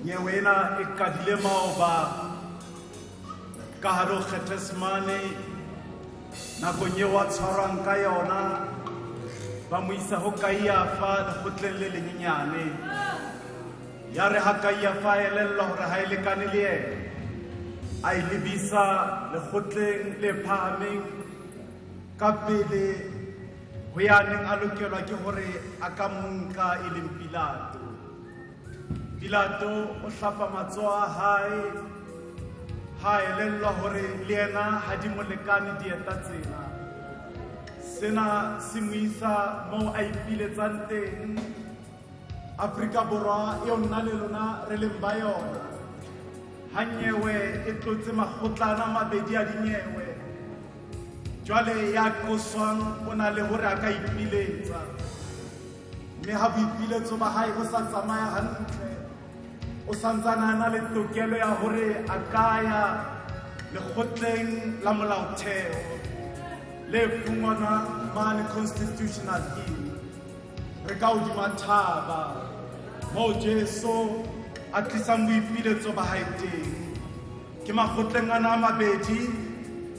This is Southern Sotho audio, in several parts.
Nyewe ena e qadile maoba ka hare ho Kgethesemane, nakong eo a tshwarwang ka yona, ba mo isa ho Kaiafa lekgotleng le lenyenyane. Ya re ha Kaiafa a elellwa hore ha e lekane le yena, a e lebisa lekgotleng le phahameng ka pele ho ya neng a lokelwa ke hore a ka mo nka, e leng Pilato. Pilato o hlapa matsoho a hae ha a elellwa hore le yena ha di mo lekane dieta tsena. Sena se mo isa moo a ipiletsang teng, Afrika Borwa eo nna le lona re leng ba yona. Ha nyewe e tlotse makgotlana a mabedi a dinyewe, jwale ya qoswang o na le hore a ka ipiletsa. Mme ha boipiletso ba hae bo sa tsamaya hantle, o santsane a na le tokelo ya hore a ka ya lekgotleng la molaotheo le fumanwang mane Constitutional Hill. Re ka hodima thaba moo Jesu a tlisang boipiletso ba hae teng. Ke makgotleng ana a mabedi,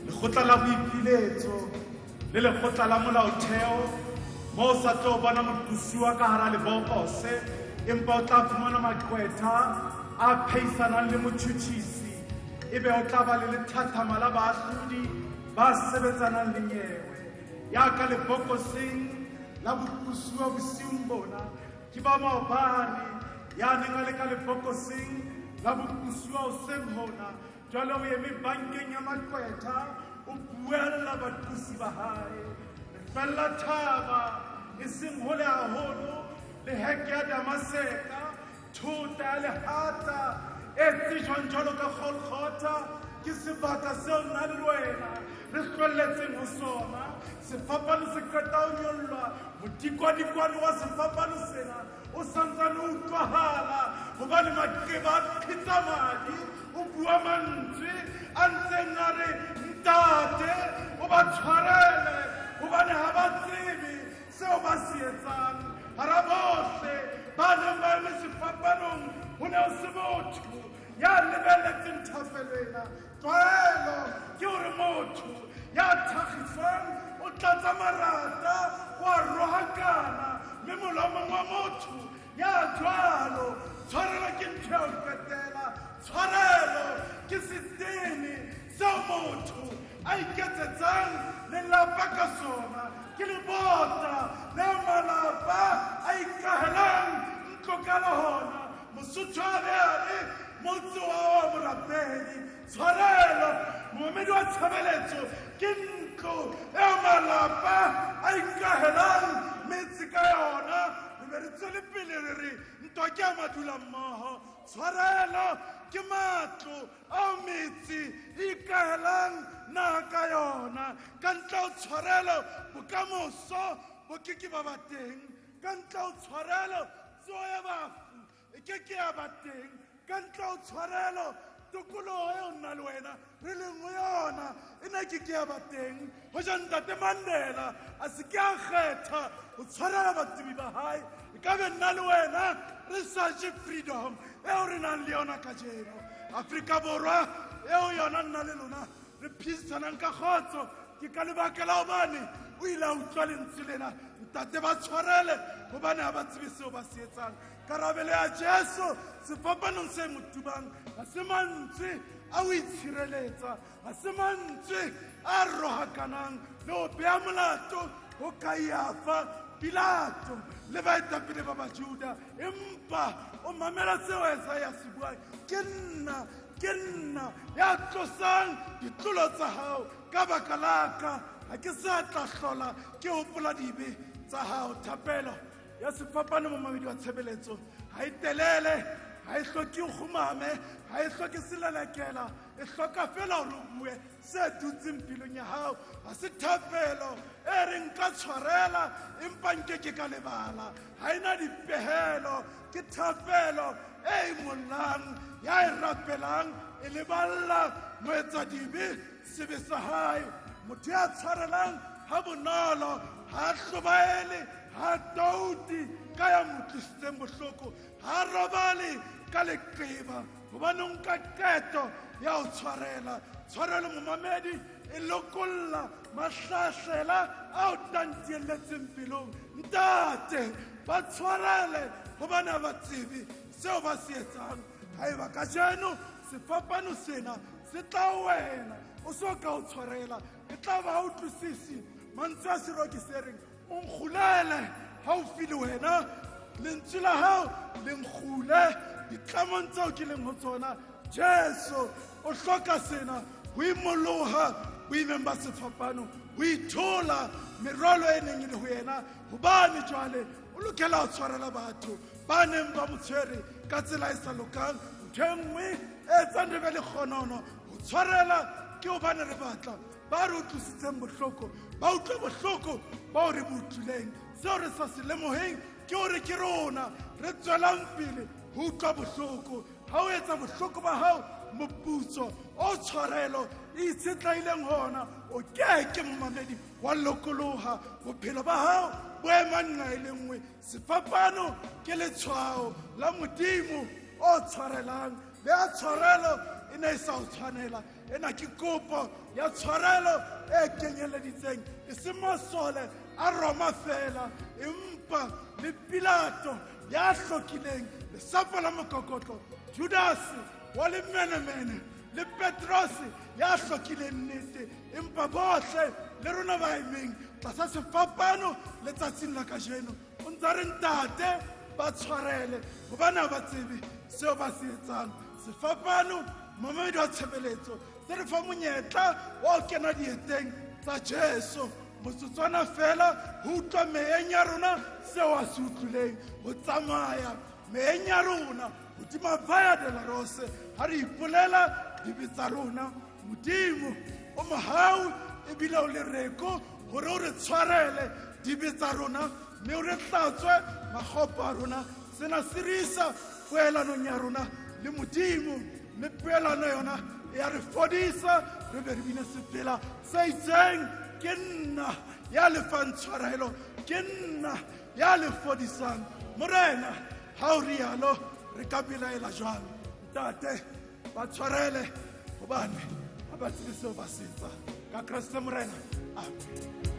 lekgotla la boipiletso le lekgotla la molaotheo, moo o sa tlo bona moqosuwa ka hara lebokose, empa o tla fumana maqwetha a pheisanang le motjhutjhisi, ebe o tla ba le lethathama la baahlodi ba sebetsanang le nyewe. Ya ka lebokoseng la boqosuwa bosiung bona ke ba maobane, ya neng a le ka lebokoseng la boqosuwa hoseng hona, jwale o eme bankeng ya maqwetha, o buella baqosi ba hae. Re fella thaba e seng hole haholo le heke ya Damaseka, thota ya lehata e tsejwang jwalo ka Golgotha. Ke sebaka seo nna le wena re hlwelletseng ho sona. Sefapano se qeta ho nyollwa, modikwadikwane wa sefapano sena o santsane o utlwahala, hobane maqeba a qhitsa madi, o bua mantswe a ntseng a re, Ntate, o ba tshwarele, hobane ha ba tsebe seo ba se etsang. Hara bohle ba neng ba eme sefapanong, ho ne ho se motho ya lebelletseng thapelo ena. Tlwaelo ke hore motho ya thakgiswang o tlatsa marata, o a rohakana, mme molomong wa motho ya jwalo tshwarelo ke ntho ya ho qetela. Tshwarelo ke setene seo motho a iketsetsang lelapa ka sona, ke lebota leo malapa a ikahelang ntlo ka lona. Mosotho a be a re motse wa wa borapedi. Tshwarelo, momamedi wa tshebeletso, ke ntlo eo malapa a ikahelang metse ka yona. Re be re tswele pele re re ntwa ke ya madula mmoho. Tshwarelo ke matlo ao metse e ikahelang naha ka yona. Ka ntle ho tshwarelo, bokamoso bo ke ke ba ba teng. Ka ntle ho tshwarelo, tsoho ya bafu e ke ke ya ba teng. Ka ntle ho tshwarelo, tokoloho eo nna le wena re leng ho yona e ne ke ke ya ba teng. Hoja Ntate Mandela a se ke a kgetha ho tshwarela batsubi ba hae, e ka be nna le wena re sa je freedom eo re nang le yona kajeno. Afrika Borwa eo yona nna le lona re phedisanang ka kgotso, ke ka lebaka la hobane o ile a utlwa lentswe lena, Ntate ba tshwarele, hobane ha ba tsebe seo ba se etsang. Karabelo ya Jesu sefapanong se mo tubang ha se mantswe a ho itshireletsa, ha se mantswe a rohakanang le ho beha molato ho Kaiafa, Pilato le baetapele ba Bajuda, empa o mamela seo Isaiah se buang, ke nna, ke nna ya tlosang ditlolo tsa hao ka baka la ka, ha ke sa tla hlola ke hopola dibe tsa hao. Thapelo ya sefapano, momamedi wa tshebeletso, ha e telele, ha e hloke o kgumame, ha e hloke selelekela, e hloka fela hore o bue se dutseng pelong ya hao. Ha se thapelo e reng ka tshwarela empa nke ke ka lebala, ha e na dipehelo, ke thapelo e imollang ya e rapelang, e leballa moetsadibe sebe sa hae. Motho ya tshwarelang ha bonolo ha hlobaele, ha touti ka ya mo tlisitseng bohloko, ha robale ka leqeba hobane o nka qeto ya ho tshwarela. Tshwarelo momamedi e lokolla mahlahlela ao tantielletseng pelong. Ntate, ba tshwarele hobane ha ba tsebe seo ba se etsang. Haeba kajeno sefapano sena se tla wena o so ka o tshwarela, e tla ba ha utlwisisi mantswe a seroki se reng o nkgulele haufi le wena, lentswe la hao le nkgule ditlamong tseo ke leng ho tsona. Jesu o hloka sena ho imoloha boimeng ba sefapano, ho ithola merwalo e neng e le ho yena, hobane jwale o lokela ho tshwarela batho ba neng ba mo tshwere ka tsela e sa lokang. Ntho e nngwe e etsang re be le kgonono ho tshwarela ke hobane re batla ba re utlwisitseng bohloko ba utlwe bohloko bao re bo utlwileng. Seo re sa se lemoheng ke hore ke rona re tswelang pele ho utlwa bohloko. Ha o etsa bohloko ba hao moputso o tshwarelo e itshetlaileng hona, o keke momamedi wa lokoloha. Bophelo ba hao bo ema nqa e le nngwe. Sefapano ke letshwao la Modimo o tshwarelang. Le ya tshwarelo e ne e sa o tshwanela. Ena ke kopo ya tshwarelo e kenyeleditseng e se masole a Roma fela, empa le Pilato ya hlokileng lesapo la mokokotlo, Judas wa lemenemene le Petros ya hlokileng nnete. Empa bohle le rona ba emeng tlasa sefapano letsatsing la kajeno, o ntsa re ntate ba tshwarele hobane ha ba tsebe seo ba se etsang. Sefapano momamedi wa tshebeletso se re fa monyetla wa ho kena dieteng tsa Jesu motsotswana fela, ho utlwa meyeng ya rona seo a se utlwileng, ho tsamaya meyeng ya rona hodima Via Dolorosa ha re ipolela dibe tsa rona. Modimo o mohau ebile o lereko hore o re tshwarele dibe tsa rona mme o re hlatswe makgopo a rona. Sena se re isa poelanong ya rona le Modimo, mme poelano yona e ya re fodisa, re be re bine sefela se itseng: ke nna ya lefang tshwarelo, ke nna ya le fodisang. Morena, ha o rialo re ka belaela jwang? Ntate, ba tshwarele hobane ha ba tsebe seo ba se etsang. Ka Kreste Morena, amen.